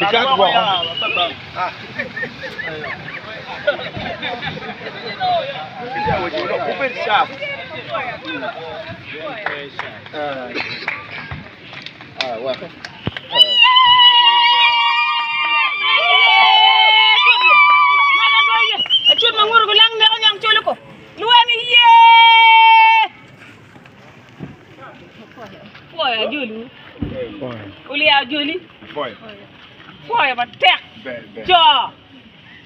Icat woko. Pwoyo matek co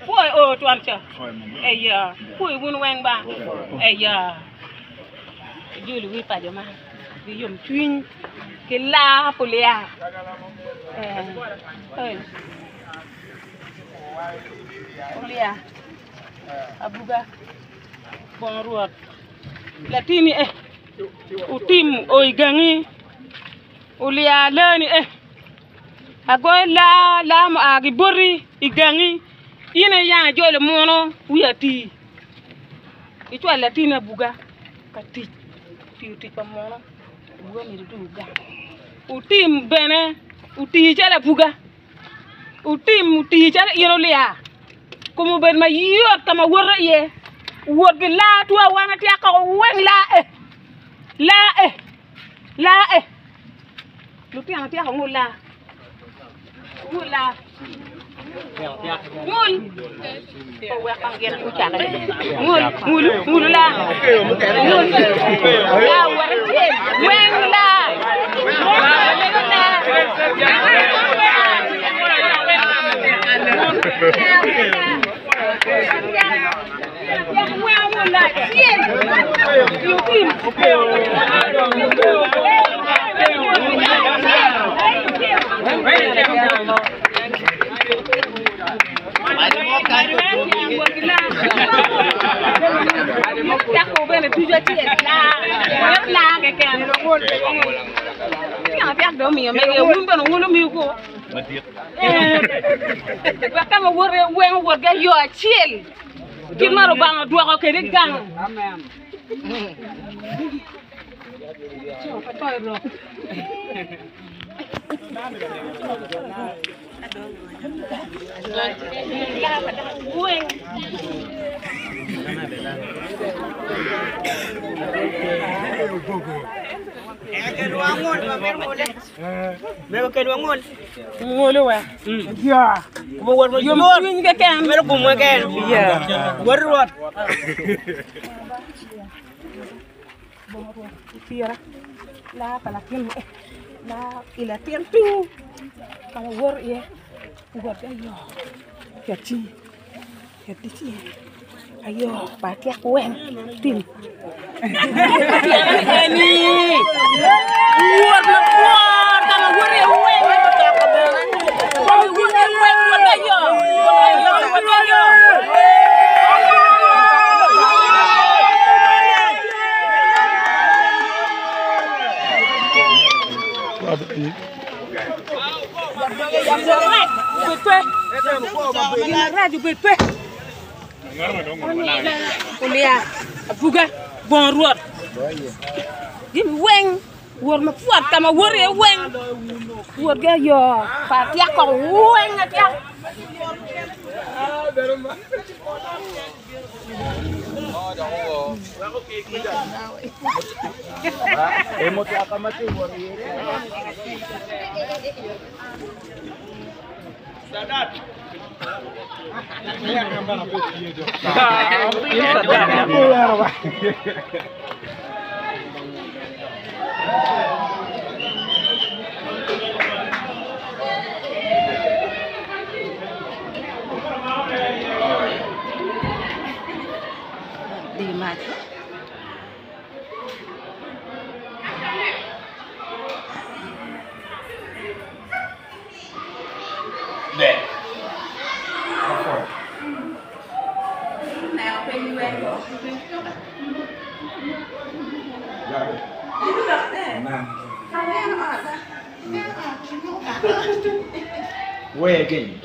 pwoyo oo twon co eya pwoyo wun weng ba eya ijoli wi paco man ki yomcwiny ki laa puliya puliya abuga bongo rwot latini eh otim o igangi Olia leni eh agoyo laa laa mua ki boti i gangi in aye yang ijolo muno wiya tii icwalo latinni abuga ka tic tiyo tic pa muno abuga myero idwogo gang otim bene oti calo abuga otim oti calo in olia kome obed mayot ka ma woto iye owot ki laa two awana tyeko weng laa eh laa eh. Laa eh lutino tyeko ngul laa ngul laa ngul owek kong gin gucake ngul ngulu ngulu laa ngul laa owot acel weng laa Kit ma Lubanga odwoko kwede gang. Ngolo wa. Yomcwiny keken. Laa pa latin laa i latin tung ka ma woto iye wot ayo ket cingi ket ki cingi ayo pa atyek weng tim eni wot makwor ka ma woto iye weng ka ma woto iye weng wot ayo wot ayo wot ayo. Olia abuga bongo rwot jami weng wot mapwot ka ma woto iye weng wot ki ayo pa atyeko koko weng atyeka. Where again?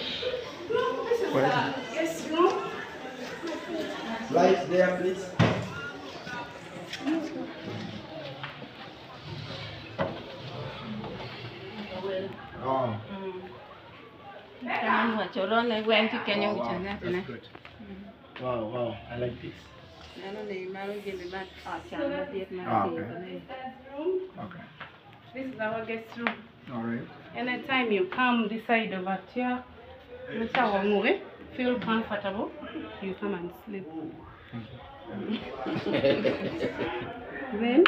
Lights there, please. Corone weng tye kenyo Oh, wow. wi That's good. Wow, wow. I like this. Neno ni maro jami ma ot can madit ma Ah, tye okay. kene. Okay. This is our guest room. All right. Anytime you come this side of Atia, feel comfortable, you come and sleep. Then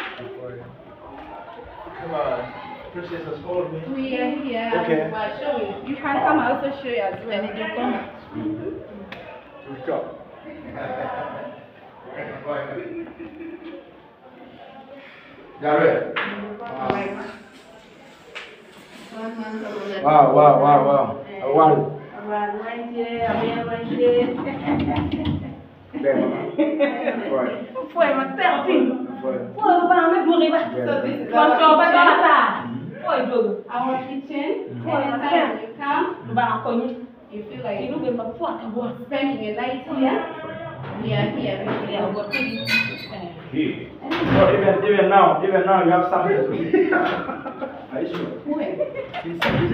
Come on. Princess has called me. we are here. Okay. We are showing. You can come and also show you as well. Good job. Jared. Wow, wow, wow, wow. Wow. Arwal weng tye, amin weng tye. There, mama. Right. Pwoy matek pi. Right. Pwoy Lubanga me dwogi ba. So this is Wan our co ba dola kitchen. tar. Pwoy dwogo. Our kitchen. Pwoy Anytime matek. you come, Lubanga konyi. you feel like Inu bedo ma pwot ka bwot. spending a night here. We are here. Ya bwot pigi. So even now, you have something to eat. Are you sure? Where? Is it